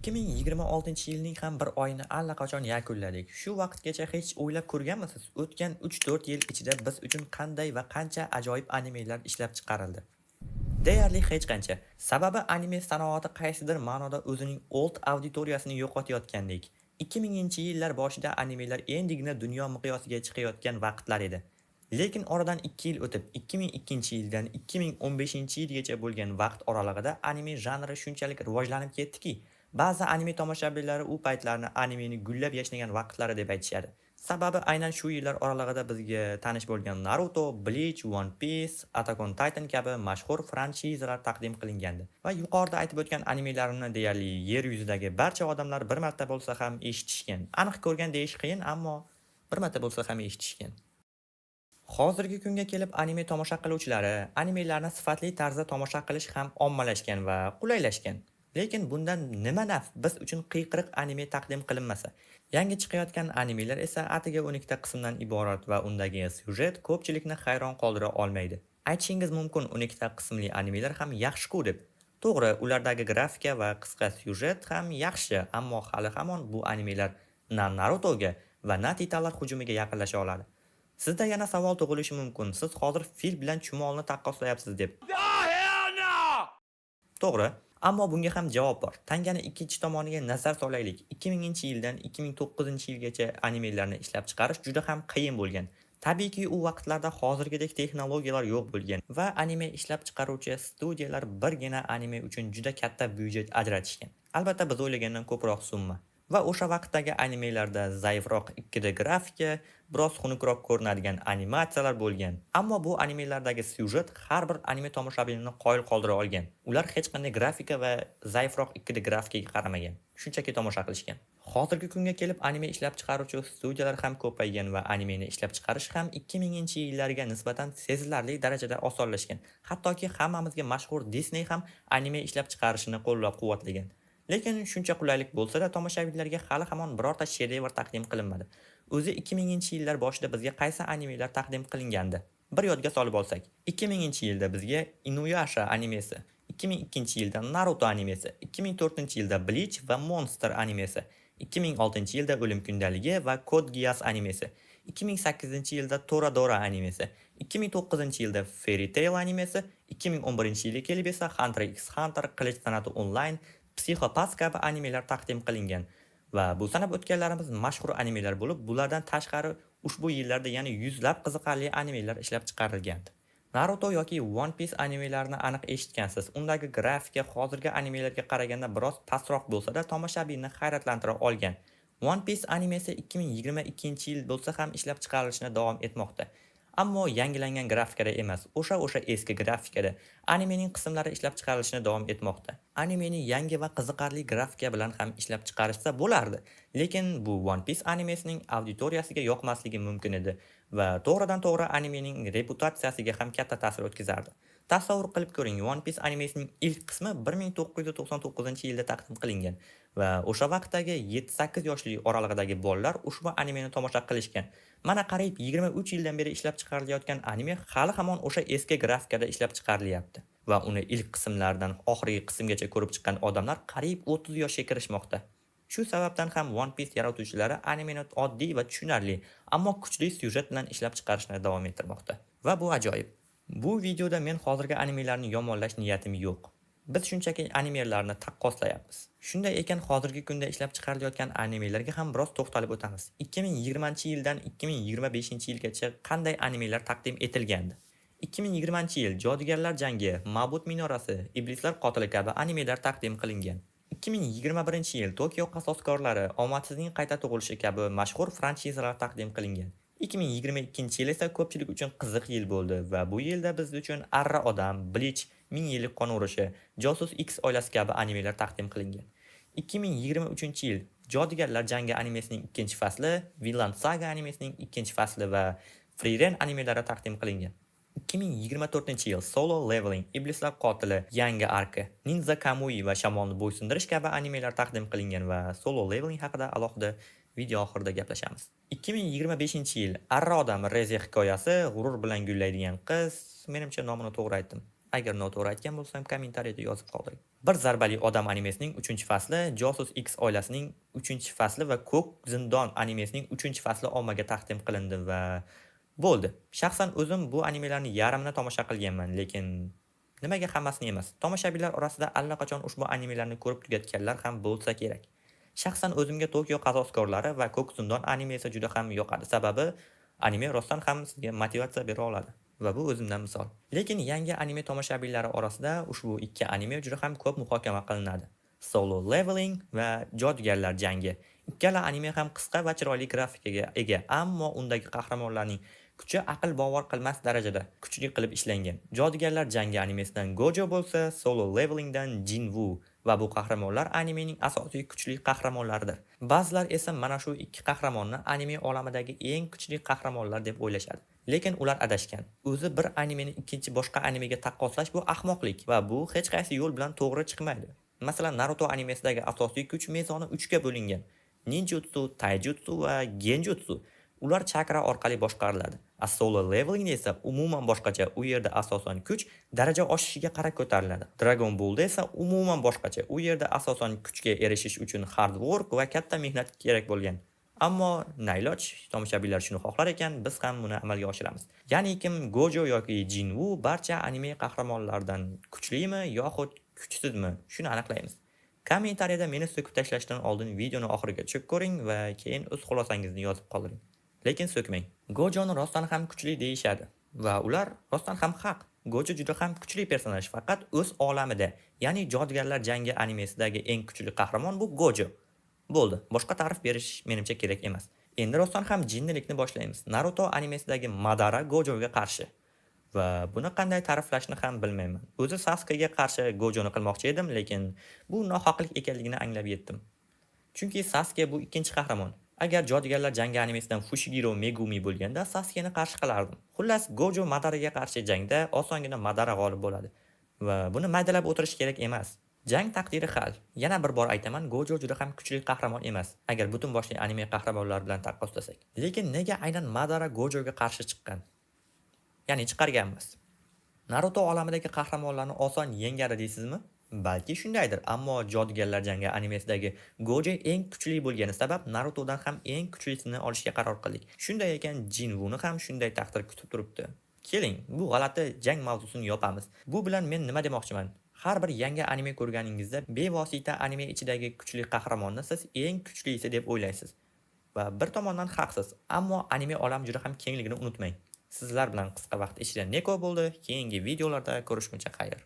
2026-yilning ham bir oyini allaqachon yakunladik. Shu vaqtgacha hech o'ylab ko'rganmisiz, o'tgan 3-4 yil ichida biz uchun qanday va qancha ajoyib animelar ishlab chiqarildi? Deyarli hech qancha. Sababi anime sanoati qaysidir ma'noda o'zining old auditoriyasini yo'qotayotgandek. 2000-yillar boshida animelar endigina dunyo miqyosiga chiqayotgan vaqtlar edi. Lekin oradan 2 yil o'tib, 2002-yildan 2015-yilgacha bo'lgan vaqt oralig'ida anime janri shunchalik rivojlanib ketdiki, ba'zi anime tomoshabinlari u paytlarni animeni gullab yashnagan vaqtlari deb aytishadi. Sababi aynan shu yillar oralig'ida bizga tanish bo'lgan Naruto, Bleach, One Piece, Attack on Titan kabi mashhur franshizalar taqdim qilingandi. Va yuqorida aytib o'tgan animelarni deyarli yer yuzidagi barcha odamlar bir marta bo'lsa ham eshitishgan. Aniq ko'rgan deyish qiyin, ammo bir marta bo'lsa ham eshitishgan. Hozirgi kunga kelib anime tomosha qiluvchilari animelarni sifatli tarzda tomosha qilish ham ommalashgan va qulaylashgan. Lekin bundan nima naf biz uchun qiyqiriq anime taqdim qilinmasa? Yangi chiqayotgan animelar esa atigi 12 ta qismdan iborat va undagi syujet ko'pchilikni hayron qoldira olmaydi. Aytishingiz mumkin, 12 ta qismli animelar ham yaxshi-ku deb. To'g'ri, ulardagi grafika va qisqa syujet ham yaxshi, ammo hali hamon bu animelar na Narutoga va na Titanlar hujumiga yaqinlasha oladi. Sizda yana savol tug'ilishi mumkin. Siz hozir fil bilan chumolni taqqoslayapsiz deb. To'g'ri, ammo bunga ham javob bor. Tangani ikkinchi tomoniga nazar solaylik. 2000-yildan 2009-yilgacha animelarni ishlab chiqarish juda ham qiyin bo'lgan. Tabiiyki, u vaqtlarda hozirgidek texnologiyalar yo'q bo'lgan va anime ishlab chiqaruvchi studiyalar birgina anime uchun juda katta byudjet ajratishgan. Albatta, biz o'ylagandan ko'proq summa. Va o'sha vaqtdagi animelarda zaifroq 2D grafika, biroz xunukroq ko'rinadigan animatsiyalar bo'lgan. Ammo bu animelardagi syujet har bir anime tomoshabinini qoyil qoldira olgan. Ular hech qanday grafika va zaifroq 2D grafikaga qaramagan. Shunchaki tomosha qilishgan. Hozirgi kunga kelib anime ishlab chiqaruvchi studiyalar ham ko'paygan va animeni ishlab chiqarish ham 2000-yillarga nisbatan sezilarli darajada osonlashgan. Hattoki hammamizga mashhur Disney ham anime ishlab chiqarishini qo'llab-quvvatlagan. Lekin shuncha qulaylik bo'lsa-da, tomoshabinlarga hali hamon birorta shedevr taqdim qilinmadi. O'zi 2000-yillar boshida bizga qaysi animelar taqdim qilingandi? Bir yodga solib olsak, 2000-yilda bizga Inuyasha animesi, 2002-yilda Naruto animesi, 2004-yilda Bleach va Monster animesi, 2006-yilda O'lim kundaligi va Code Geass animesi, 2008-yilda Toradora animesi, 2009-yilda Fairy Tail animesi, 2011-yilga kelib esa Hunter x Hunter, Qilich san'ati onlayn, Psycho Pass kabi animelar taqdim qilingan. Va bu sanab o'tganlarimiz mashhur animelar bo'lib, bulardan tashqari ushbu yillarda yana yuzlab qiziqarli animelar ishlab chiqarilgandi. Naruto yoki One Piece animelarini aniq eshitgansiz. Undagi grafika hozirgi animelarga qaraganda biroz pastroq bo'lsa-da, tomoshabinni hayratlantira olgan. One Piece animesi 2022-yil bo'lsa ham ishlab chiqarilishini davom etmoqda. Ammo yangilangan grafikada emas, o'sha eski grafikada animening qismlari ishlab chiqarilishini davom etmoqda. Animeni yangi va qiziqarli grafika bilan ham ishlab chiqarishsa bo'lardi. Lekin bu One Piece animesining auditoriyasiga yoqmasligi mumkin edi va to'g'ridan-to'g'ri animening reputatsiyasiga ham katta ta'sir o'tkazardi. Tasavvur qilib ko'ring, One Piece animesining ilk qismi 1999-yilda taqdim qilingan va o'sha vaqtdagi 7-8 yoshli oralig'idagi bolalar ushbu animeni tomosha qilishgan. Mana qariyb 23 yildan beri ishlab chiqarilayotgan anime hali hamon o'sha eski grafikada ishlab chiqarilyapti va uni ilk qismlaridan oxirgi qismgacha ko'rib chiqqan odamlar qariyb 30 yoshga kirishmoqda. Shu sababdan ham One Piece yaratuvchilari animeni oddiy va tushunarli, ammo kuchli syujet bilan ishlab chiqarishni davom ettirmoqda. Va bu ajoyib. Bu videoda men hozirgi animelarni yomonlash niyatim yo'q. Biz shunchaki animelarni taqqoslayapmiz. Shunday ekan, hozirgi kunda ishlab chiqarilayotgan animelarga ham biroz to'xtalib o'tamiz. 2020-yildan 2025-yilgacha qanday animelar taqdim etilgandi? 2020-yil Jodugarlar jangi, Ma'bud minorasi, Iblislar qotili kabi animelar taqdim qilingan. 2021-yil Tokio qasoskorlari, Omadsizning qayta tug'ilishi kabi mashhur franshizalar taqdim qilingan. 2022-yil esa ko'pchilik uchun qiziq yil bo'ldi va bu yilda biz uchun Arra odam, Bleach, Ming yillik qon urushi, Josus X oilasi kabi animelar taqdim qilingan. 2023-yil Jodugarlar jangi animesining ikkinchi fasli, Vinland Saga animesining ikkinchi fasli va Frieren animelari taqdim qilingan. 2024-yil Solo Leveling, Iblislar qotili, Yangi arka, Ninja Kamui va Shamolni bo'ysundirish kabi animelar taqdim qilingan va Solo Leveling haqida alohida video oxirida gaplashamiz. 2025-yil Arra odam Reze hikoyasi, G'urur bilan gullaydigan qiz, menimcha nomini to'g'ri aytdim. Agar noto'g'ri aytgan bo'lsam, kommentariyada yozib qoldiring. Bir zarbali odam animesining 3-fasli, Josus X oilasining 3-fasli va Ko'k zindon animesining 3-fasli ommaga taqdim qilindi va bo'ldi. Shaxsan o'zim bu animelarni yarmini tomosha qilganman, lekin nimaga hammasini emas. Tomoshabinlar orasida allaqachon ushbu animelarni ko'rib tugatganlar ham bo'lsa kerak. Shaxsan o'zimga Tokio qasoskorlari va Ko'k zindon animesi juda ham yoqadi. Sababi anime rostdan ham sizga motivatsiya bera oladi. Va bu o'zimdan misol. Lekin yangi anime tomoshabinlari orasida ushbu ikki anime juda ham ko'p muhokama qilinadi. Solo Leveling va Jodugarlar jangi. Ikkala anime ham qisqa va chiroyli grafikaga ega, ammo undagi qahramonlarning kuchi aql bovar qilmas darajada kuchli qilib ishlangan. Jodugarlar jangi animesidan Gojo bo'lsa, Solo Levelingdan Jin-Woo va bu qahramonlar animening asosiy kuchli qahramonlaridir. Ba'zilar esa mana shu ikki qahramonni anime olamidagi eng kuchli qahramonlar deb o'ylashadi. Lekin ular adashgan. O'zi bir animeni ikkinchi boshqa animega taqqoslash bu ahmoqlik va bu hech qaysi yo'l bilan to'g'ri chiqmaydi. Masalan, Naruto animesidagi asosiy kuch mezoni 3 ga bo'lingan. Ninjutsu, Taijutsu va Genjutsu. Ular chakra orqali boshqariladi. A Solo Leveling esa umuman boshqacha. U yerda asosan kuch daraja oshishiga qarab ko'tariladi. Dragon Ballda esa umuman boshqacha. U yerda asosan kuchga erishish uchun hard work va katta mehnat kerak bo'lgan. Ammo nailoj, tomoshabinlar shuni xohlar ekan, biz ham buni amalga oshiramiz. Ya'ni kim Gojo yoki Jin-Woo barcha anime qahramonlaridan kuchlimi yoxud kuchsizmi? Shuni aniqlaymiz. Kommentariyada meni so'kib tashlashdan oldin videoni oxirigacha ko'ring va keyin o'z xulosangizni yozib qoldiring. Lekin so'kmang. Gojoni rostdan ham kuchli deyishadi va ular rostdan ham haq. Gojo juda ham kuchli personaj, faqat o'z olamida, ya'ni Jodugarlar jangi animesidagi eng kuchli qahramon bu Gojo. Bo'ldi, boshqa ta'rif berish menimcha kerak emas. Endi rostdan ham jinnilikni boshlaymiz. Naruto animesidagi Madara Gojoga qarshi. Va buni qanday ta'riflashni ham bilmayman. O'zi Sasuke'ga qarshi Gojoni qilmoqchi edim, lekin bu nohaqlik ekanligini anglab yetdim. Chunki Sasuke bu ikkinchi qahramon. Agar Jodugarlar jangi animesidan Fushiguro Megumi bo'lganda Sasukeni qarshi qilardim. Xullas, Gojo Madaraga qarshi jangda osongina Madara g'olib bo'ladi. Va buni maydalab o'tirish kerak emas. Jang taqdiri hal. Yana bir bor aytaman, Gojo juda ham kuchli qahramon emas, agar butun boshli anime qahramonlari bilan taqqoslasak. Lekin nega aynan Madara Gojoga qarshi chiqqan? Ya'ni chiqargan emas. Naruto olamidagi qahramonlarni oson yengadi deysizmi? Balki shundaydir, ammo Jodugarlar jangi animesidagi Gojo eng kuchli bo'lgani sabab Narutodan ham eng kuchlisini olishga qaror qildik. Shunday ekan, Jin-Wooni ham shunday taqdir kutib turibdi. Keling, bu g'alati jang mavzusini yopamiz. Bu bilan men nima demoqchiman? Har bir yangi anime ko'rganingizda bevosita anime ichidagi kuchli qahramonni siz eng kuchlisi deb o'ylaysiz. Va bir tomondan haqsiz, ammo anime olami juda ham kengligini unutmang. Sizlar bilan qisqa vaqt ichida Neko bo'ldi. Keyingi videolarda ko'rishguncha xayr.